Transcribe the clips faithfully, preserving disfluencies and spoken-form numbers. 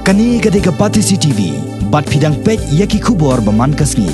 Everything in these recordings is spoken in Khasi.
Kane ka dei ka Batesi T V, bad phi dang peit ïa ki khubor ba man ka sngi.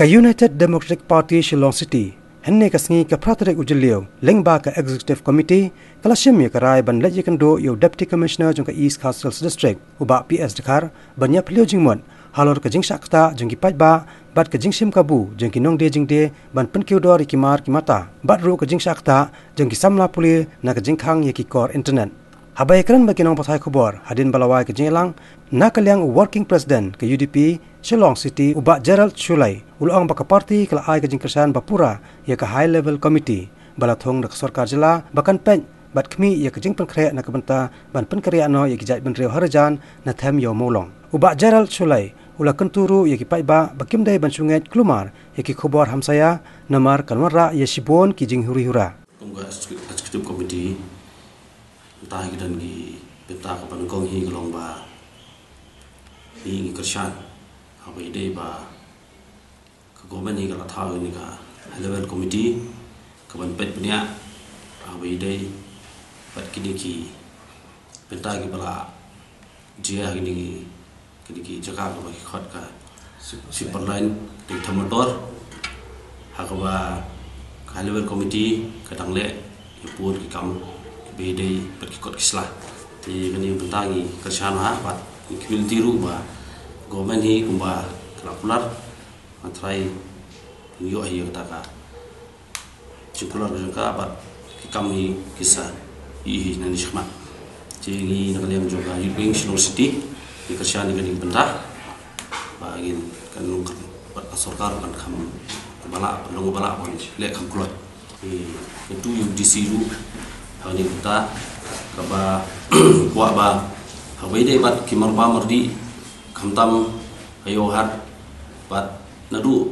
Ka United Democratic Party Shillong City, hynne ka sngi ka phra tarik u Jylliew, lyngba ka Executive Committee, ka la shim ïa ka rai ban leit ïakynduh ïa u Deputy Commissioner jong ka East Khasi Hills District, u Bah P S Dkhar, ban ïaphylliew jingmut halor ka jingshah ktah jong ki paidbah bad ka jingshim kabu jong ki nongdie jingdie ban pynkiew dor ïa ki mar ki mata, bad ruh ka jingshah ktah jong ki samla pule na ka jingkhang ïa ki kor internet. Haba ïakren bad ki nongpathai khubor hadien ba la wai ka jingïalang na ka liang u Working President ka U D P Shillong City, u Bah Gerald Shullai, u la ong ba ka party ka la ai ka jingkyrshan ba pura ïa ka High Level Committee ba la thung da ka sorkar jylla ba kan peit bad khmih ïa ka jingpynkhreh na ka bynta ban pynkhreh noh ïa ki jaitbynriew ha Rajan na them ïa u Mawlong. U Bah Gerald Shullai u la kyntu ruh ïa ki paidbah ba kim dei ban shu ngeit kulmar ïa ki khubor hamsaïa, namar kan wanrah ïa shibun ki jinghuri hura. Kum ka executive committee, mynta hi ki don ki bynta kaba nyngkong hi ka long ba hi ngi kyrshan haba ïadei ba ka government hi ka la thaw ïa kane ka high level committee kaban peit bniah haba ïadei bad kine ki bynta kiba la jia ha kine ki, kine ki jaka kaba ki khot ka Super Line, dei ka motor. Ha kaba ka high level committee ka dang leh ïa bun ki kam kiba ïadei bad ki kot ki sla. Te kane ka bynta ngi kyrshan ha bad ngi khmih lynti ruh ba government hi kumba ka la kular, nga trai ngi ïoh hi ïa kata ka jingkular ka jong ka bad ki kam hi ki sa ïohi nangne shakhmat. Te ngi na ka liang jong ka Youth Wing Shillong City ngi kyrshan ïa kane ka bynta ba ngin kan long bad ka sorkar ban kham ba lah, ban long ba lah ban leh kham kloi. Ngi kyntu ïa u D C ruh ha kane ka bynta kaba kwah ba haba ïadei bad ki marbam mardih, khamtam ha Ïewhad bad naduh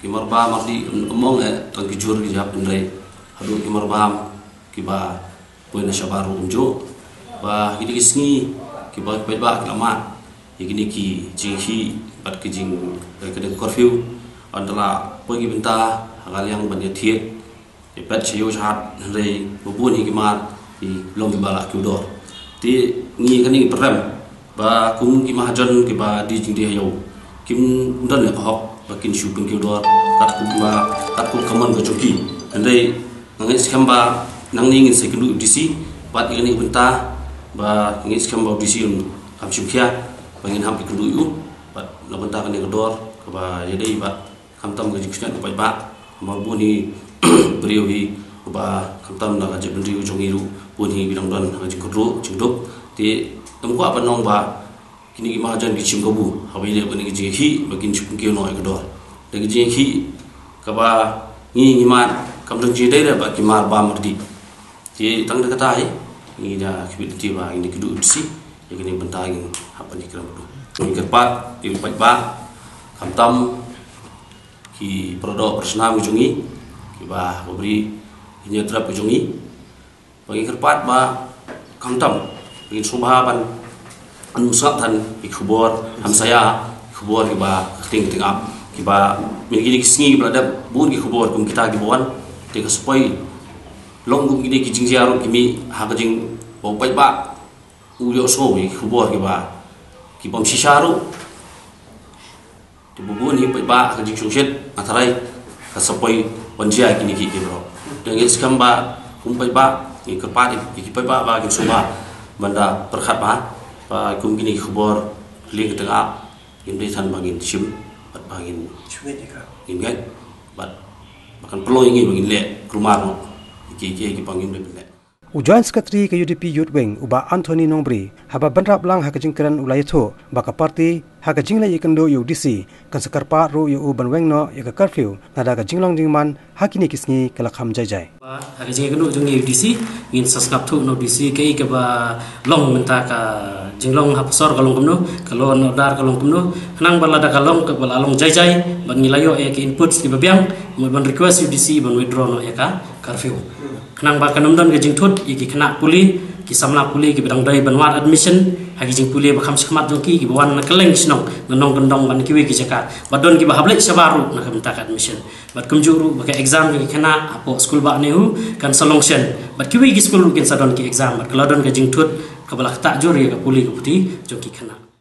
ki marbam mardih, ym ong eh tang ki jhur ki jhap, hynrei haduh ki marbam kiba poi na shabar ruh kumjuh. Ba kine ki sngi kiba ki paidbah ki la mad ïa kine ki jingkhih bad ki jing, eh, kane ka curfew, ynda la poi ki bynta ha ka liang ban ïa thied, ïa peit sha ïew sha hat, hynrei ba bun hi ki mar ki long kiba la kiew dor. Te ngi kane ngi pyrem ba kum ki mahajon kiba die jingdie ha ïew kim don ïa ka hok ba kin shu pynkiew dor katkum ba, katkum ka mon ka jong ki. Hynrei nga ngeit skhem ba nangne ngin sa ïakynduh ïa u D C bad ïa kane ka bynta, ba nga ngeit skhem ba u D C un kham shim khia ba ngin hap ïakynduh ïa u bad na bynta kane ka dor kaba ïadei bad khamtam ka jingkhusnam u paidbah, namar bun hi briew hi uba khamtam na ka jaitbynriew jong ngi ruh bun hi ba dang don ha ka jingkyrduh jingduk. Te ngam kwah ban ong ba kine ki mahajon ki shim kabu haba ïadei bad kane ka jingïakhih ba kin shu pynkiew noh ïa ka dor. Da ka jingïakhih kaba ngi ngi mad kam don jingïadei re bad ki marbam mardih. Te tang da kata hi ngi da khmih lynti ba ngin ïakynduh ïa u D C ïa kane ka bynta, ngin hap ban ïakren bad u. Ngi kyrpad ïa u paidbah khamtam ki para doh para snam ki jong ngi kiba ha ka bri ki ïa trap ki jong ngi. Ba ngi kyrpad ba khamtam ba ngin sngewbha ban ym sngap than ki khubor hamsaïa, ki khubor kiba ka kting ka tngap, kiba mynta kine ki sngi kiba la dep bun ki khubor kum kita kiba wan. Te ka sa poi long kum kine ki jingjia ruh ki mih ha ka jing ba u paidbah u ïohsngew ïa ki khubor kiba, ki bym shisha ruh. Te ba bun hi paidbah ha ka jingsngewsih nga tharai ka sa poi ban jia kine ki, ki baroh. Te ngi skhem ba kum paidbah ngi kyrpad ïa ki paidbah ba kin sngewbha ban da pyrkhat bha ba kum kine ki khubor lieng ka tngap ngim dei than ba ngin shim bad ba ngin ngeit bad ba kan pynlong ïa ngi ba ngin leh kulmar noh ïa ki, ïa ki, ïa ki ba ngim dei ban leh. U Joint Secretary ka U D P Youth Wing, u Bah Anthony Nongbri, haba bynrap lang ha ka jingkren u la ïathuh ba ka party ha ka jingleit ïakynduh ïa u D C kan sa kyrpad ruh ïa u ban weng noh ïa ka curfew lada ka jinglong jingman ha kine ki sngi ka la kham jai jai. Ha ka jingïakynduh jong ngi ïa u D C ngin sa sngap thuh na u D C kaei kaba long mynta ka jinglong ha Psor ka long kumno, ka law and order ka long kumno. Khnang ba lada ka long kaba la long jai jai bad ngi la ïoh ïa ki inputs kiba biang, mut ban request ïa u D C ban withdraw noh ïa ka curfew. Khnang ba kan ym don ka jingthut ïa ki khynnah pule, ki samla pule kiba dang dei ban wad admission ha ki jingpule ba kham shakhmat jong ki, kiba wan na kylleng shnong, na nongkyndong bad na kiwei ki jaka. Ba don kiba hap leit shabar ruh na ka bynta ka admission. Bad kumjuh ruh ba ka exam jong ki khynnah hapoh skul bah NEHU kan sa long shen. Bad kiwei ki skul ruh kin sa don ki exam. Bad ka la don ka jingthut kaba la ktah jur ïa ka pule ka puthi jong ki khynnah.